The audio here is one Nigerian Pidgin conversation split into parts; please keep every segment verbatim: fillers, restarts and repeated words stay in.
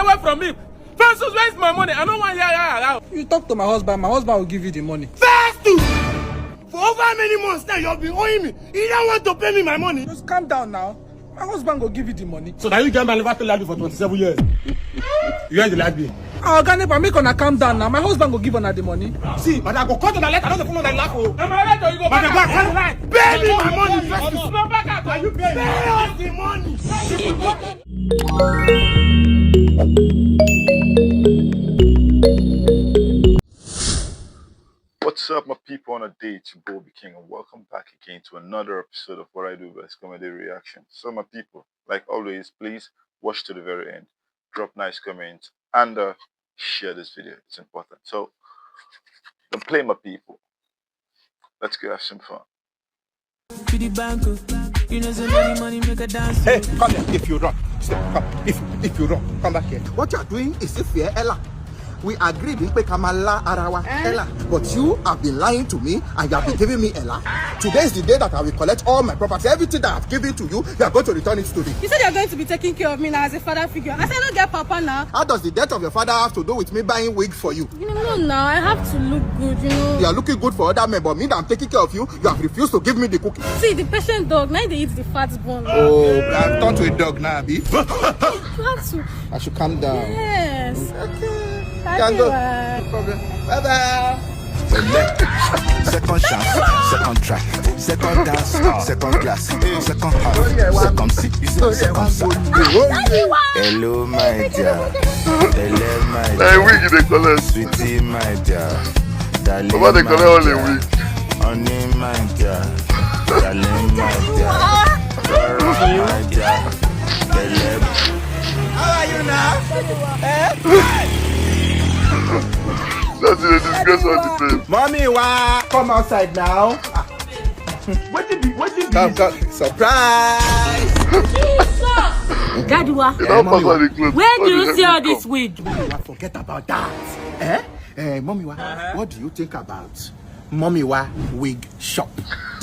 Away from me. Francis, where is my money? I don't want yah, yah, yah. You talk to my husband. My husband will give you the money. First thing, for over how many months now you have been owing me? You don't want to pay me my money. Just calm down now. My husband go give you the money. So now you get my liver to lie for twenty-seven years. You hear the last bill? Our Ghana, make una calm down now. My husband go give una the money. See, but I go cut on the letter. I don't follow that laugh. Oh. Am I right or you go back out? Pay me my money first. No back out. Are you paying? Pay us the money. What's up, my people? On a day to Bobby King, and welcome back again to another episode of What I Do Best Comedy Reaction. So, my people, like always, please watch to the very end, drop nice comments, and uh, share this video. It's important. So, don't play, my people. Let's go have some fun. To the bank, oh. You know, say money, money make a dance. Hey, come here. If you run, stop. Come. If if you run, come back here. What you are doing is if you're Ella. We agreed in Pekamala Arawa, Ella. But you have been lying to me and you have been giving me Ella. Today is the day that I will collect all my property, everything that I've given to you. You are going to return it to me. You said you're going to be taking care of me now as a father figure. I said, I don't get papa now. How does the death of your father have to do with me buying wig for you? You know, now I have to look good, you know. You are looking good for other men, but me that I'm taking care of you, you have refused to give me the cookie. See, the patient dog, now they eat the fat bone. Oh, I've turned to a dog now, Abi. You have to. I should calm down. Yes. Okay. Can go. No problem. Bye bye. Select. Second chance, second track, second dance, second class, second half, second seat, second side. Hello, my dear. Hello, my dear. Hey, wig dey collect. Sweetie, my dear. Darling, Baba dey collect all the wig. Honey, my dear. Darling, my dear. Flora, my dear. Belle. How are you now? Eh? That's the disgrace of the place. Mommy, wa, come outside now. What did you, what did you? Come, come. Surprise! Jesus! Daddy, wa. You don't pass all the clothes. Where do you see all this wig? Forget about that. Eh? Eh, Mommy, wa, what do you think about Mommy, wa, wig shop?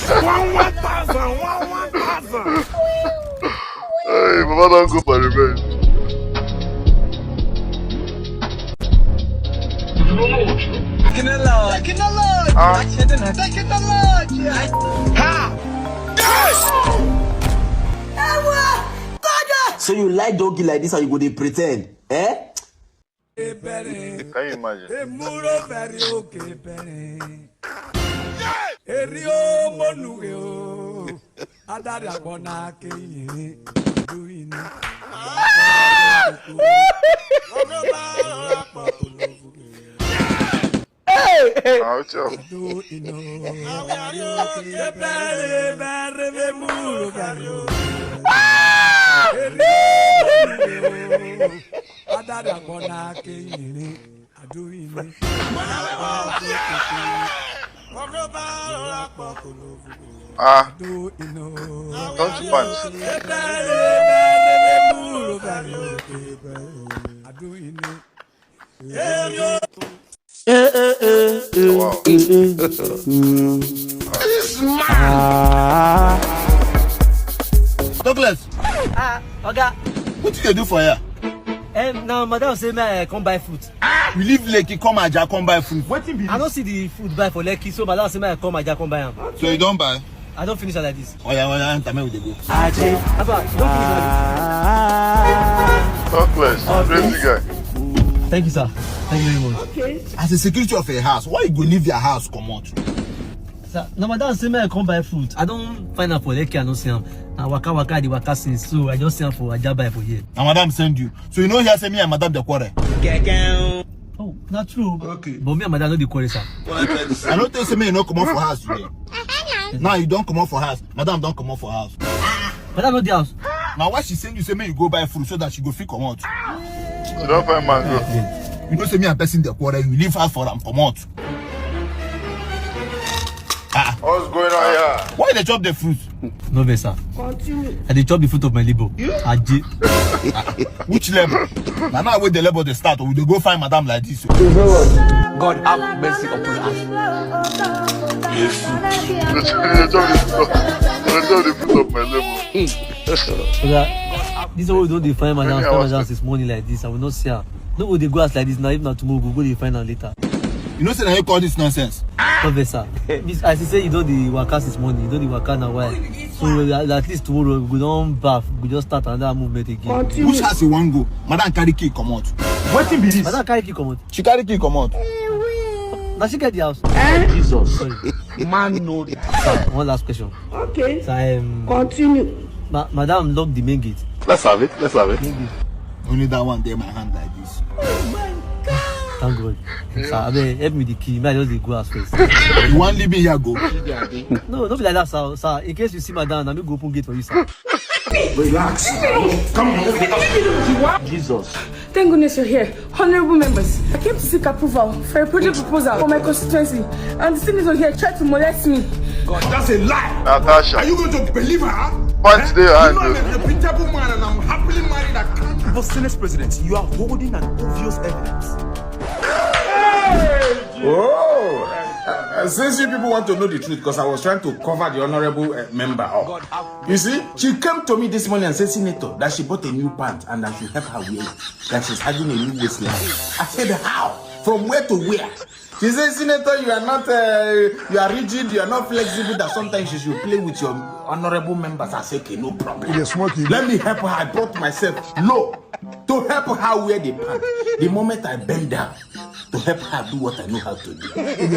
One one thousand, one one thousand. Hey, Baba don go for revenge. Taking the Lord. Taking the Lord. Ah. Taking the Lord. Ha! So you like doggy like this and you go dey pretend, eh? Can you imagine? Hey, hey. Ah, what's up? Ah, don't you punch? Eh, eh, eh, eh, eh, eh, eh. Mm. This man. Ah. Douglas. Ah, Oga. What you dey do for here? Um, now, madam say me I come buy fruit. You leave Lekki, come Ajah, come buy fruit. Wetin be this? I don't see the food buy for Lekki, so madam say me I come Ajah, come buy am. So you don buy? I don't finish am like this. Oh yeah, oh yeah, enter, make we dey go. Ajay. Abba, you don't finish like this. Talk less. Crazy guy. Thank you, sir. Thank you very much. Okay. As a security of a house, why you go leave your house, comot? Sir, na madam say me I come buy fruit. I don find am for Lekki, I no see am. Na waka waka I dey waka since, so I just see am for Ajah buy for here. Na madam send you. So you no hear say me and madam dey quarrel? Oh, na true. Okay. But me and madam no dey quarrel, sir. I no tell you say me you no comot for house today. Now you don comot for house. Madam don comot for house. Madam no dey house. Na why she send you say make you go buy food so that she go fit comot. You don find man go. You know say me and person dey quarrel, you leave house for am comot. Ah. What's going on here? Why you dey chop the fruit? No vex, sir. Continue. I dey chop the fruit of my labor. Ajay. Ah, which labor? Na now wey the labor dey start, we dey go find madam like this. God have mercy upon us. You dey chop the fruit of, you dey chop the fruit of my labor. Oga, This one we don dey find madam, find madam since morning like this, I will not see her. No go dey go house like this now, if na tomorrow we go go dey find am later. You know say na you call this nonsense. Professor, this, as you say you don dey waka since morning, you don dey waka na why? So at least tomorrow we go don baff, we go just start another movement again. Which house you wan go? Madam carry key comot. Wetin be this? Madam carry key comot. She carry key comot. Na she get the house. Jesus. Sorry. Man no. Sir, one last question. Okay. Sir, um, continue. Ma- madam lock the main gate. Let's have it. Let's have it. Main gate. Only that one dey my hand like this. Thank God. Sir, abeg, help me the key. May I just dey go house first. You wan leave me here go? No, no be like that, sir. Sir, in case you see madam, na me go open gate for you, sir. Relax. Come on. Jesus. Thank goodness you're here. Honorable members, I came to seek approval for a project proposal for my constituency, and the senator here tried to molest me. God, that's a lie. Natasha. Are you going to believe her? Punch the hand. You know I'm a reputable man and I'm happily married. I can't. But Senate President, you are holding an obvious evidence. Oh! Uh, since you people want to know the truth, because I was trying to cover the honorable uh, member up. You see, she came to me this morning and said, Senator, that she bought a new pant and I should help her wear it. That she's having a new waistline. I said, how? From where to where? She said, Senator, you are not, uh, you are rigid, you are not flexible, that sometimes you should play with your honorable members. I said, okay, no problem. Let me help her. I brought myself low to help her wear the pants. The moment I bend down to help her do what I know how to do. And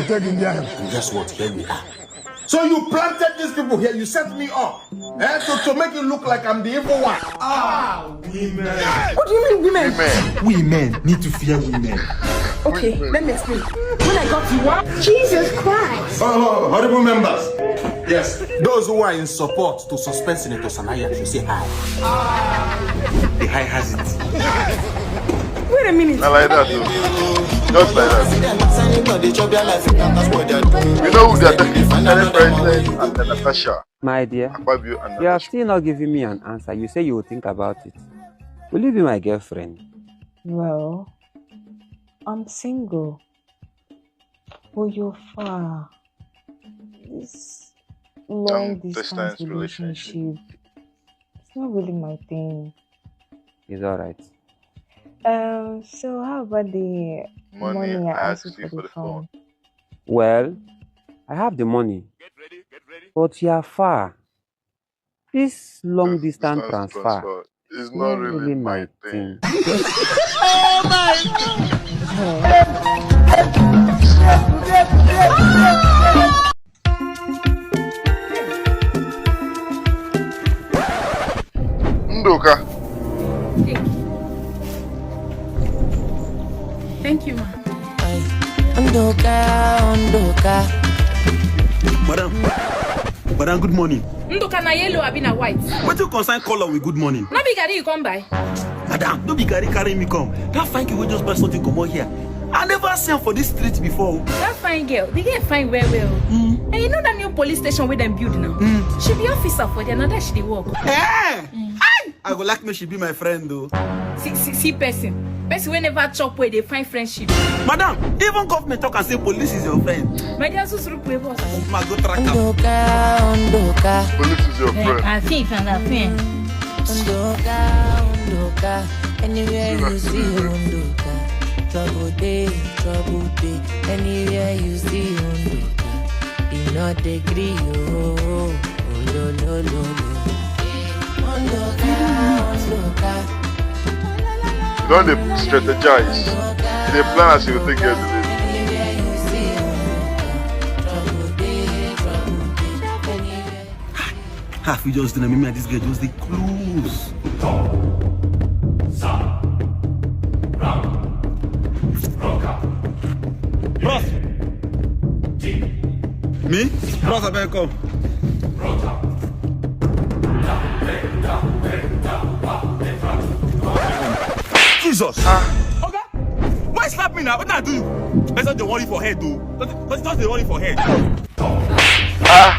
guess what? Here we are. So you planted these people here, you set me up eh, to, to make it look like I'm the evil one. Ah, women. What do you mean, women? Women. We men need to fear women. Okay, let me explain. When I got to work, Jesus Christ. Oh, honorable members. Yes. Those who are in support to suspend Senator Sanaya should say hi. The high has it. Wait a minute. Not like that, though. Just like that. You know who they are talking to? Senate President and Natasha. My dear, Akpabio and you are Natasha. Still not giving me an answer. You say you will think about it. Will you be my girlfriend? Well, I'm single. But you're far. This long distance relationship, it's not really my thing. It's all right. Um, so how about the money I asked you for the phone? Well, I have the money, but you are far. This long distance transfer is not really my thing. Oh my God! Ndoka. Thank you. Thank you, ma. Ndoka, Ndoka. Madam. Madam, good morning. Ndoka, na yellow abi na white? Wetin concern color with good morning? No be garri you come buy? Madam, no be garri carry me come. That fine girl wey just buy something comot here, I never see am for this street before. That fine girl, the girl fine well well. Mm. And you know that new police station wey dem build now? Mm. She be officer for there, na there she dey work. Eh! Mm. I go like make she be my friend though. See, see, see person. Person wey never chop well dey find friendship. Madam, even government talk and say police is your friend. My dear, susuru kwe boss. Ma go track am. Ndoka, Ndoka. Police is your friend. Afin, afin. Ndoka, Ndoka. Anywhere you see Ndoka, trouble dey, trouble dey. Anywhere you see Ndoka, e no dey gree you. Oh, lo, lo, lo, lo. You don dey strategize. You dey plan as you go take get the lady. Half we just do na me and this girl just dey close. Bros. Me? Bros, abeg come. Jesus! Ah. Oga, why slap me now? Wetin I do you? Person dey worry for head o. Person just dey worry for head. Ah!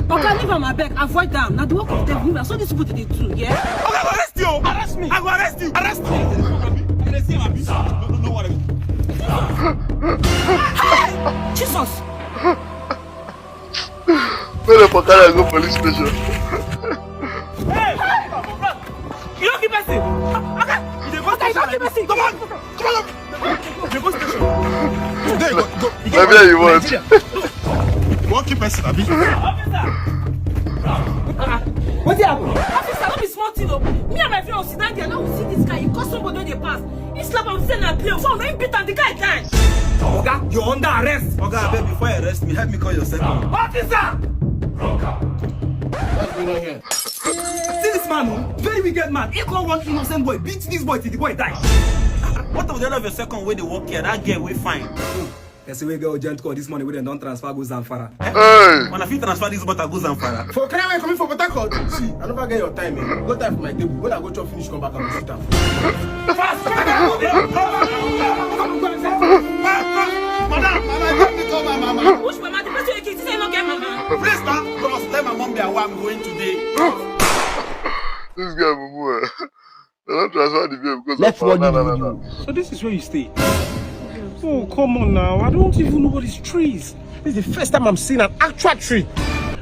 Oga, leave am abeg, avoid am. Na the work of devil. Na so these people dey do, yeah? Oga, go arrest you. Arrest me. I go arrest you. Arrest me. I dey see am, abi? No, no, no worry. Hey! Jesus! Make dem for carry am go police station. Hey! Come on, come on. You go station. There you go. Go. Maybe you want. One keep person, abi. Wetin happen? Officer, no be small thing o. Me and my friend sit down there, now we see this guy, he call somebody wey dey pass. He slap am, say na play, so we beat am, the guy die. Oga, you're under arrest. Oga, abeg, before you arrest me, help me call your second. Officer! What's going on here? See this man, oh, very wicked man. He call one innocent boy, beat this boy till the boy die. What of the other of your second wey dey work here? That girl wey fine. Person wey get urgent call this morning wey dem don transfer go Zamfara. Hey! When I fit transfer this butter go Zamfara. For cry wey coming for Port Harcourt. See, I never get your time. Eh. Go time for my table. When I go chop finish, come back and go sit down. Fast! Madam, madam, let me call my mama. Which mama? The person wey kill say no get mama. Please, ma, bros, let my mom be aware I'm going today. This guy, mumu. Eh. They don't transfer the bill because Let's of watch the no, no, no, video. No. So this is where you stay. Oh, come on now. I don't even know what is trees. This is the first time I'm seeing an actual tree.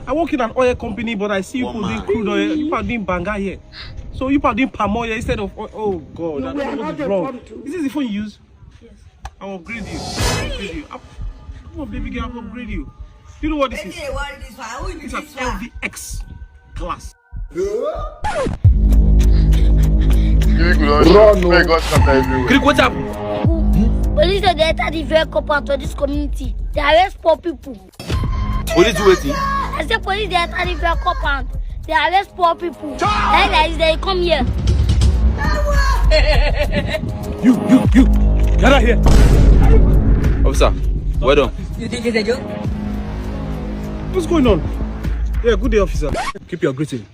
I work in an oil company, but I see you people doing crude oil. You people are doing banga here. So you people are doing palm oil instead of oil. Oh God, I don't know what is wrong. Is this the phone you use? Yes. I'll upgrade you. I'll upgrade you. Up- Come on, baby girl, I'll upgrade you. You know what this is? These are L V X class. Run, no. Scatter everywhere. Greek, what happened? Police dey enter the very compound for this community. They arrest poor people. Police do wetin? I say police dey enter the very compound. They arrest poor people. Like that, they come here. You, you, you. Get out here. Officer, well done. What's going on? Yeah, good day, officer. Keep your greeting.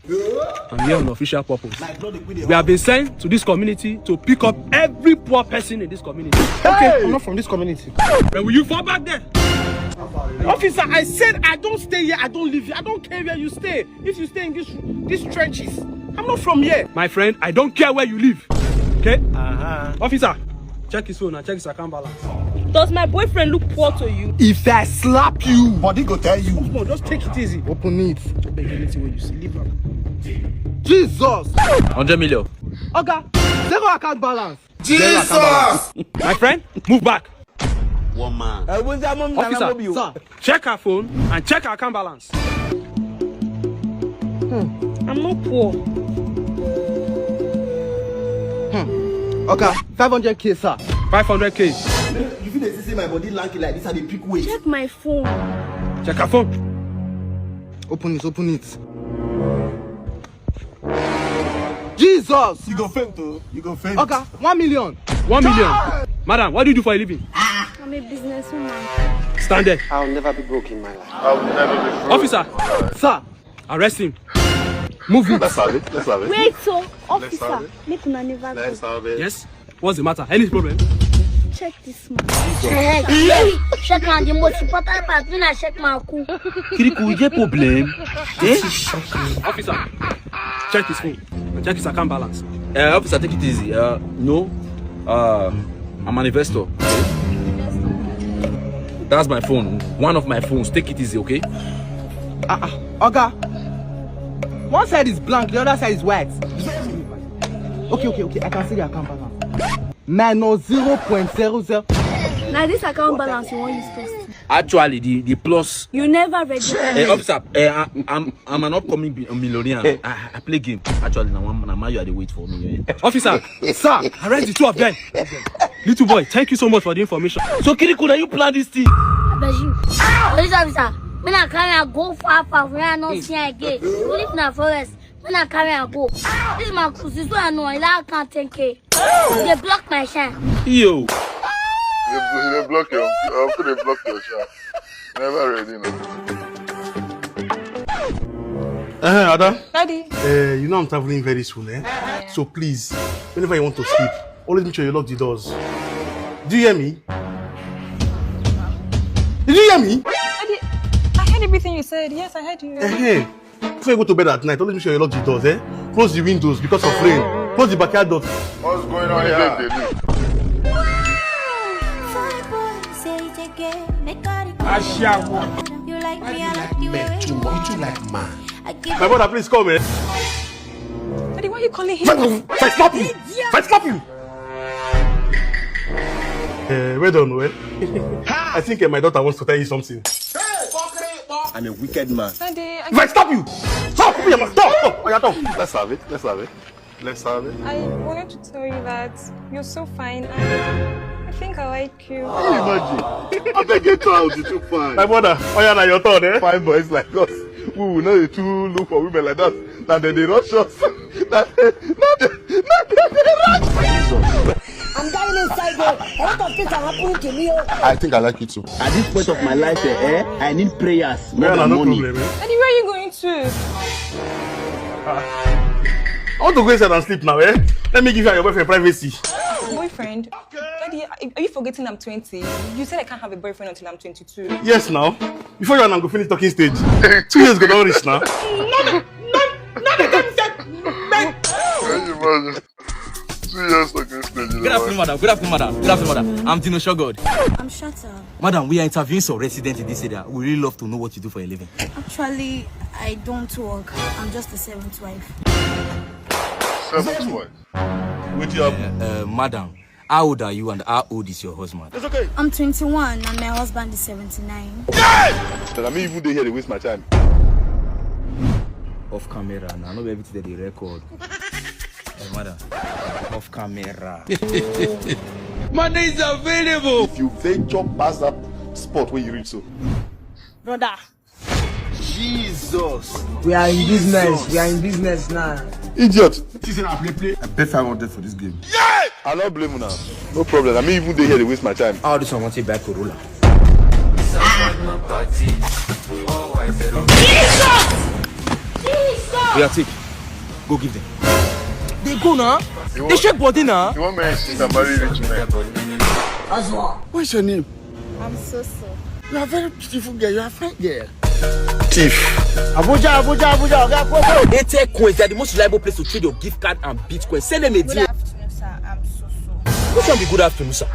I'm here on official purpose. We have been sent to this community to pick up every poor person in this community. Okay, I'm not from this community. Then will you fall back there? Officer, I said I don't stay here. I don't live here. I don't care where you stay. If you stay in this these trenches, I'm not from here. My friend, I don't care where you live. Okay? Uh-huh. Officer, check his phone and check his account balance. Does my boyfriend look poor to you? If I slap you, body go tell you. Come on, just take it easy. Open it. Beg anything when you see. Leave am. Jesus. Hundred million. Oga, zero account balance. Jesus. My friend, move back. One man. Officer, sir, check her phone and check her account balance. I'm not poor. Okay, five hundred K, sir. Five hundred K. You feel they say my body lanky like this, I dey pick weight. Check my phone. Check her phone. Open it, open it. Jesus! You go faint, oh. You go faint. Oga, one million. One million. Madam, what do you do for a living? I'm a businesswoman. Stand there. I'll never be broke in my life. I will never be broke. Officer, sir, arrest him. Move it. Let's have it. Let's have it. Wait, so Let's have officer, it. Make una never go. Let's have it. Yes? What's the matter? Any problem? Check this man. Check am. The most important part when I check my uncle. Kiriku, you get problem? Eh? Officer, check his phone. Check his account balance. Uh, officer, take it easy. Uh, no. Uh, I'm an investor. That's my phone. One of my phones. Take it easy, okay? Uh-uh. Oga, one side is blank, the other side is white. Okay, okay, okay. I can see the account balance. Minus zero point zero zero. Now this account balance you want use first. Actually, the, the plus. You never ready. Uh, officer, uh, I, I'm I'm an upcoming bi- millionaire. I, I play game. Actually, now I'm now you are the wait for me. Officer, sir, arrest the two of them. Little boy, thank you so much for the information. So, Kiriku, now you plan this thing. Abeg you. Police officer, me na carry am go far far where I no see am again. Police na forest. Me na carry am go. This man cruise is so annoying. Like I can't take it. They block my shine. Yo. They, they block your, how could they block your shot? Never ready, no. Uh, Ada, Daddy. Uh, you know I'm traveling very soon, eh? So please, whenever you want to sleep, always make sure you lock the doors. Do you hear me? Did you hear me? Daddy, I heard everything you said. Yes, I heard you. Uh-huh. Before you go to bed at night, always make sure you lock the doors, eh? Close the windows because of rain. Close the backyard door. What's going on here? Ashawo. You like me, I like you way too much. You too like man. My brother, please come, eh? Daddy, why are you calling him? If I slap you, if I slap you. Uh, well done, well. I think uh, my daughter wants to tell you something. I'm a wicked man. Daddy, I If I stop you, stop! Open your mouth. Stop! Stop! Oh, yeah, stop! Let's have it. Let's have it. Let's have it. I wanted to tell you that you're so fine. And I think I like you. Can you imagine? I beg get out, you too fine. My brother, oh yeah, now your turn, eh? Fine boys like us, we will not dey too look for women like that. Now they, they rush us. Now they, now they, now they, they rush. I'm dying inside there. A lot of things are happening to me. Oh. I think I like you too. At this point of my life, eh, eh, I need prayers more Yeah, than no money. Problem, eh? Daddy, where are you going to? I want to go inside and sleep now, eh? Let me give you and your boyfriend privacy. Boyfriend? Daddy, are are you forgetting I'm twenty? You said I can't have a boyfriend until I'm twenty-two. Yes, now. Before you and I go finish talking stage, two years go don reach now. Not, not, not the time said, man. Can you imagine? Two years talking stage. Good afternoon, madam. Good afternoon, madam. Good afternoon, madam. I'm Dino Shogod. I'm Shatta. Madam, we are interviewing some residents in this area. We really love to know what you do for a living. Actually, I don't work. I'm just a seventh wife. Seventh wife. Wetin happen? Uh, uh, madam, how old are you and how old is your husband? It's okay. I'm twenty-one and my husband is seventy-nine. But I mean, even dey here, dey waste my time. Off camera now, no be everything dey record. Eh, madam, off camera. Money is available. If you venture past that spot where you reach so. Brother, Jesus. We are in business. We are in business now. Idiot. This is a play play. I bet five hundred for this game. Yeah! I no blame una. No problem. I mean, even dey here, dey waste my time. How this one want to buy Corolla? We are take. Go give them. They go now. They shake body now. You want me to marry rich man? What's your name? I'm Soso. You are a very beautiful girl. You are a fine girl. Thief. Abuja, Abuja, Abuja, Oga Koko. Airtel coins, they are the most reliable place to trade your gift card and Bitcoin. Send them a Good D M. Afternoon, sir. I'm Soso. Which one be good afternoon, sir?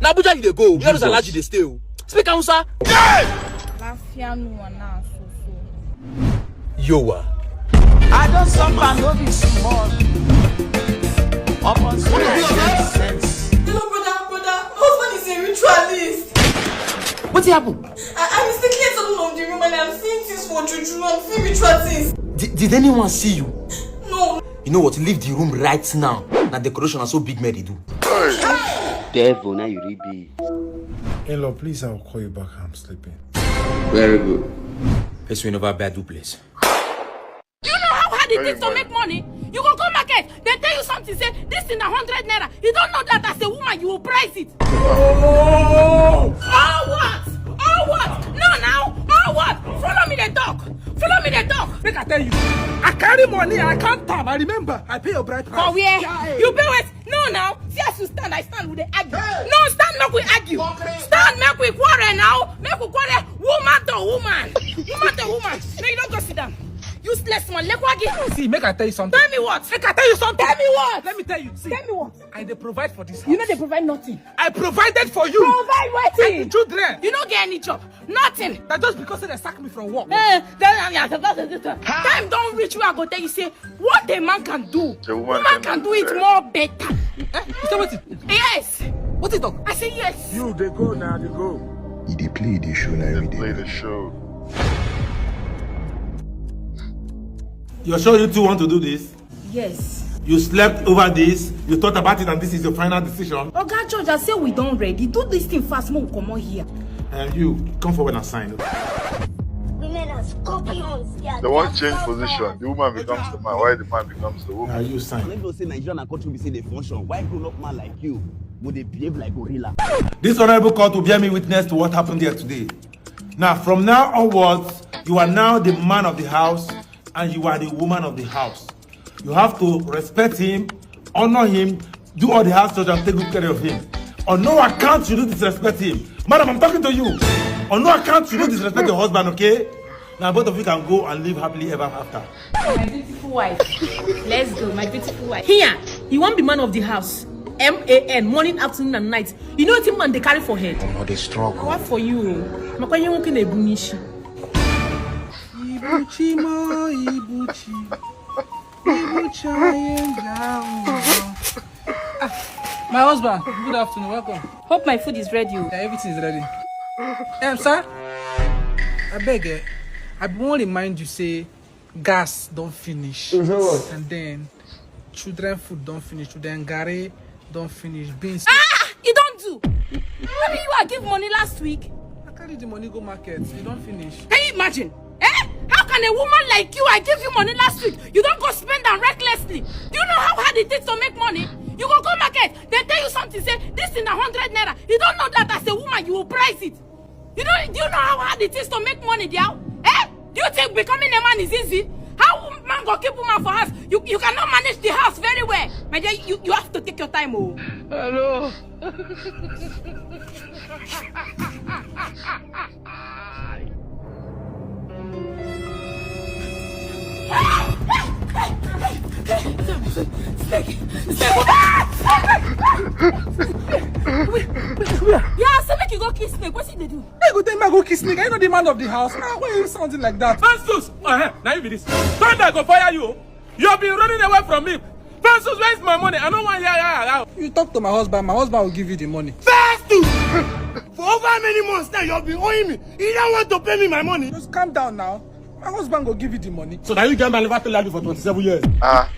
Na Abuja you dey go. Where those Jesus. Alhaji dey stay? Oh? Speak Hausa. Lafia no one now, Soso. Yowa. I don't suffer, no be small. Upon sense. Hello, brother, brother. My husband is a ritualist. What happened? I, I mistakenly entered one of the room and I'm seeing things for juju. I'm seeing ritual things. Did, did anyone see you? No. You know what? Leave the room right now. Na decoration na so big men dey do. Devil, now you really be. Hello, please, I'll call you back. I'm sleeping. Very good. Person wey never buy duplex. Do you know how hard it is to make money? You go go market, they tell you something, say this thing na hundred naira. You don't know that as a woman you will price it. Oh! Oh what? Oh what? No now. Oh what? Follow me the talk. Follow me the talk. Make I tell you, I carry money, I count am. I remember, I pay your bride price. For where? Yeah, eh. You pay what? No now. See as you stand, I stand with the argue. Hey! No, stand make we argue. Fuckery. Stand make we quarrel now. Make we quarrel. Woman to woman. Woman to woman. No, you don't go sit down. Useless man. Lekwagi. See, make I tell you something. Tell me what? Make I tell you something. Tell me what? Let me tell you. See, Tell me what? I dey provide for this house. You know they provide nothing. I provided for you. Provide wetin? And the children. You no get any job. Nothing. That just because they sack me from work. Eh, then, yeah, that, that, that, that. Time don't reach where I go tell you say what a man can do. The woman Woman can can do do it better. More better. Eh? You say what? Yes. What is talk? I say yes. You they go now, they go. You dey play the show now every day. Play the show. You're sure you two want to do this? Yes. You slept over this, you thought about it, and this is your final decision? Oga George, I say we don't ready. Do this thing fast, make we comot here. And you, come forward and sign. Women are scorpions. They are They want change position. The woman becomes the man. Why the man becomes the woman? Now you sign. I don't know say Nigeria na country we say they function. Why grown up man like you go dey behave like gorilla? This honorable court will bear me witness to what happened here today. Now, from now onwards, you are now the man of the house and you are the woman of the house. You have to respect him, honor him, do all the house chores and take good care of him. On no account should you disrespect him. Madam, I'm talking to you. On no account should you disrespect your husband, okay? Now both of you can go and live happily ever after. My beautiful wife. Let's go, my beautiful wife. Here, you won't be man of the house. M A N, morning, afternoon, and night. You know what man they carry for head? Omo, dey struggle. What for you? Makwa you can ebunishi. Ibuchi mo, Ibuchi. Ibuchi, I am down. Ah, My husband, good afternoon, welcome. Hope my food is ready. Oh. Yeah, everything is ready. Um, sir, I beg, eh, I wan remind you say gas don finish, and then children food don finish, children garri don finish, beans. Ah, e don do. No be you I give money last week? I carry the money go market, e don finish. Can you imagine? Eh? How can a woman like you, I give you money last week, you don go spend am recklessly? Do you know how hard it is to make money? You go go market, dem tell you something, say this thing na hundred naira. You don know that as a woman, you will price it. You know, do you know how hard it is to make money, dear? Eh? Do you think becoming a man is easy? How man go keep woman for house? You, you cannot manage the house very well. My dear, you, you have to take your time, oh. Hello. Snake! Snake! Wait, wait, wait. Yeah, I say make you go kiss snake. Wetin you dey do? I go tell him I go kiss snake. Are you not the man of the house? Ah, why are you sounding like that? Festus! Uh, now you be this. Thunder go fire you. You have been running away from me. Festus, where is my money? I don't want here, here, here. You talk to my husband. My husband will give you the money. Festus! For over how many months now you have been owing me? You don't want to pay me my money. Just calm down now. My husband go give you the money. So now you get my liver to lie for twenty-seven years. Ah.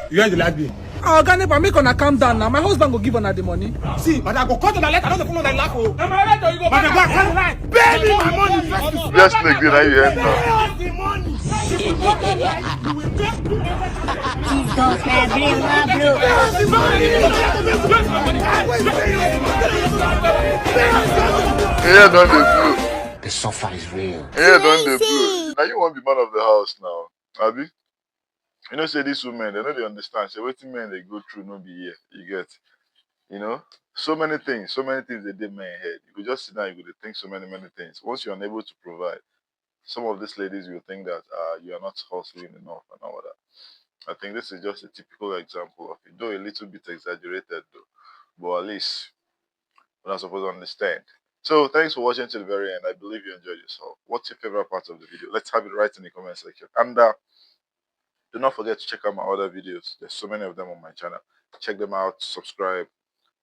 You hear the lie be? Ah, Oga Nepa, make una calm down now. My husband go give una the money. See, but I go cut una letter, I don't follow that laugh. Oh. Am I right or you go back? Back, back, back. Pay me my money first. Yes, make the right here now. Pay us the money. Jesus, my brain, my bro. Pay us the money. Pay us the money. Here, don't dey do. The suffer is real. Here, don't dey do. Now you want be man of the house now, abi? You know say these women, they no dey understand. Say wetin men dey go through no be here. You get, you know, so many things, so many things dey dey men head. You go just sit down, you go dey think so many many things. Once you're unable to provide, some of these ladies will think that uh, you are not hustling enough and all that. I think this is just a typical example of it, though a little bit exaggerated though, but at least we're not supposed to understand. So thanks for watching to the very end. I believe you enjoyed yourself. What's your favorite part of the video? Let's have it right in the comment section. And uh, do not forget to check out my other videos. There's so many of them on my channel. Check them out, subscribe,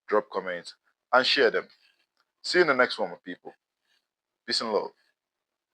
drop comments, and share them. See you in the next one, my people. Peace and love.